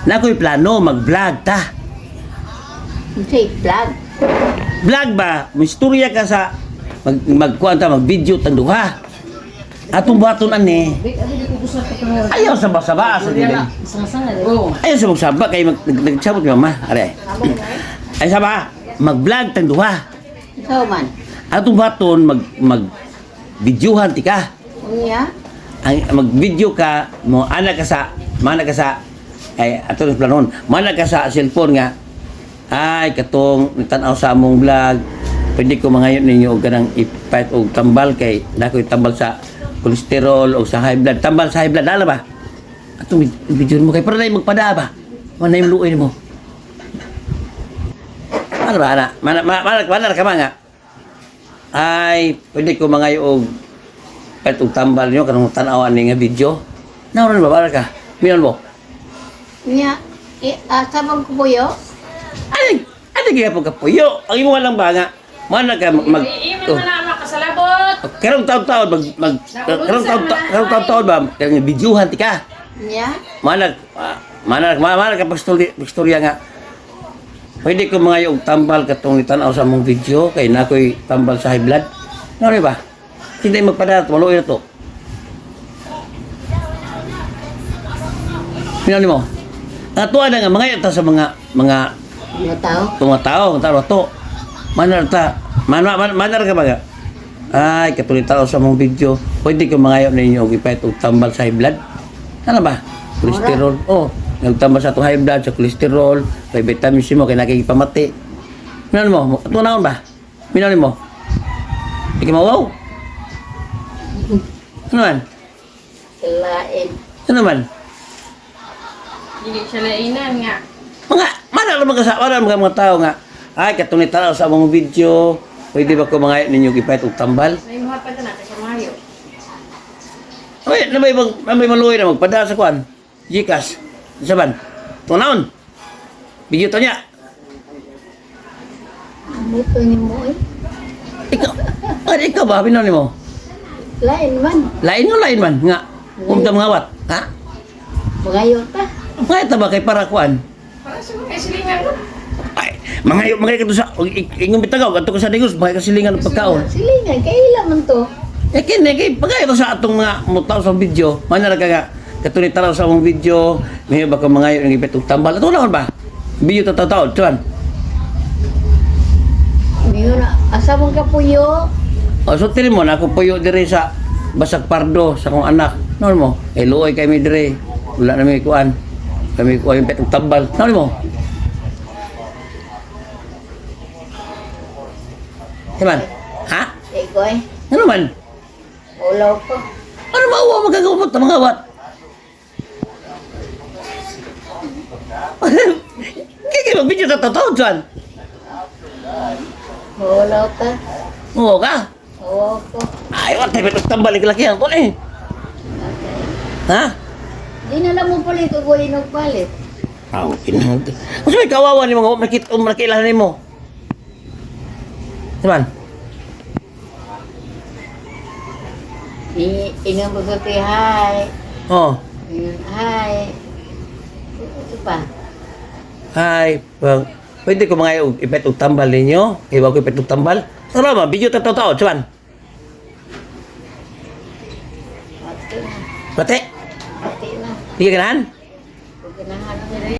Nakoy plano mag-vlog ta. Say, vlog. Vlog ba? Misturya ka sa magkuan ta, mag-video tang duha. Atong buhaton ani. Ayaw sa basaba sa dili. Ayaw sa magsaba kay nagsabot ni mama. Are. Ay saba, mag-vlog tang duha. Ikaw man. Atong buhaton mag mag videohan ti ka. Unya? Ang mag-video ka mo ana ka sa mana ka sa ay ato ng planon mana ka sa cellphone nga ay katong tan-aw sa among vlog, pwede ko mangayon ninyo og kanang ipait og tambal kay nakoy tambal sa kolesterol o sa high blood, tambal sa high blood, ala ba atong video mo kay para na magpada ba manay luoy nimo, ano ba ana mana mana mana ka ba nga ay pwede ko mangayo og pait og tambal niyo kanang tan-awan ni nga video. Naoron ba bara ka? Minon mo. Unya? Eh, asa bang kubuyo? Ay, ano gyapon ka puyo? Ang imo lang ba nga mana ka mag, mag Iiman oh, man na makasalabot. Karong taon-taon mag mag karong taon-taon ba kanang videohan ti ka. Unya? Mana ah, mana mana ka pagstorya pagstorya nga pwede ko mga og tambal katong tan-aw sa among video kay nakoy tambal sa high blood. Naoron ba? Hindi magpadala, maluoy na to. Minon mo. Ang atuwa na nga mga ta sa mga mga Mga tao? mga tao, mga tao to. Manar ta. Mana man, manar ka ba nga? Ay, katuloy tao sa mong video. Pwede ko mangayo ninyo og ipait og tambal sa high blood. Ano ba? Cholesterol. Oh, nagtambal sa atong high blood, sa cholesterol, kay vitamin C mo kay nakikipamati. Minon mo, ato naon ba? Minon mo. Di ka mawaw. Ano man? Lain. Ano man? Dili siya lainan nga. Mga mana lang mga sa mana mga mga tao nga ay katunay tao sa among video, pwede ba ko mga ninyo ipait og tambal? May mga pa na kay Mayo. Ay, na may bang na may maluoy na magpada sa kuan. GCash. Sa ban. Tunaon. Video to niya. Buto ni mo eh. Ikaw, ay, ikaw ba pinon nimo? Lain man. Lain nga lain man nga. Umta mga wat, ha? Magayo ta. Mga ta ba kay para kuan? Para sa mga silingan no. Ay, mga mga kadto sa ingong bitagaw adto ko sa Negros, mga kasilingan ng pagkaon. Silingan, kaila man to. Eh kini kay pagay sa atong mga mutaw sa video. Manara ka nga katuloy taraw sa among video, may ba ka mga yung ipit og tambal. Ato naon ba? Video ta taon, tuan. Ngayon, asa mong kapuyo? O so tili mo na ako puyo diri sa Basag Pardo sa akong anak. Naon mo? Eh luoy kami diri. Wala na may kuan. Kami kuan yung petong tambal. Naon mo? Diba? Ha? Ikaw eh. Ano man? Ulaw ko. Ano ba uwa magagawin mga wat? Kaya mag-video na totoo dyan. Ulaw ta. Oo ka? Oo ko. Ay, wat tayo petong tambal. Laki ang eh. Ha? Di na lang mo palit o gawin og palit. Aw, kinahanglan. Kasi may kawawa ni mga makita o makilahan nimo. Diba? Ingan mo sa ti, hi. Oh. Ingan, hi. Ito pa. Hi. Well, pwede ko mga ipet og tambal ninyo. Iba ko ipet og tambal. Tara ma, video ta tao, chuan. Pati na. Pati. Pati na. Di ka ganahan? Huwag ganahan ako.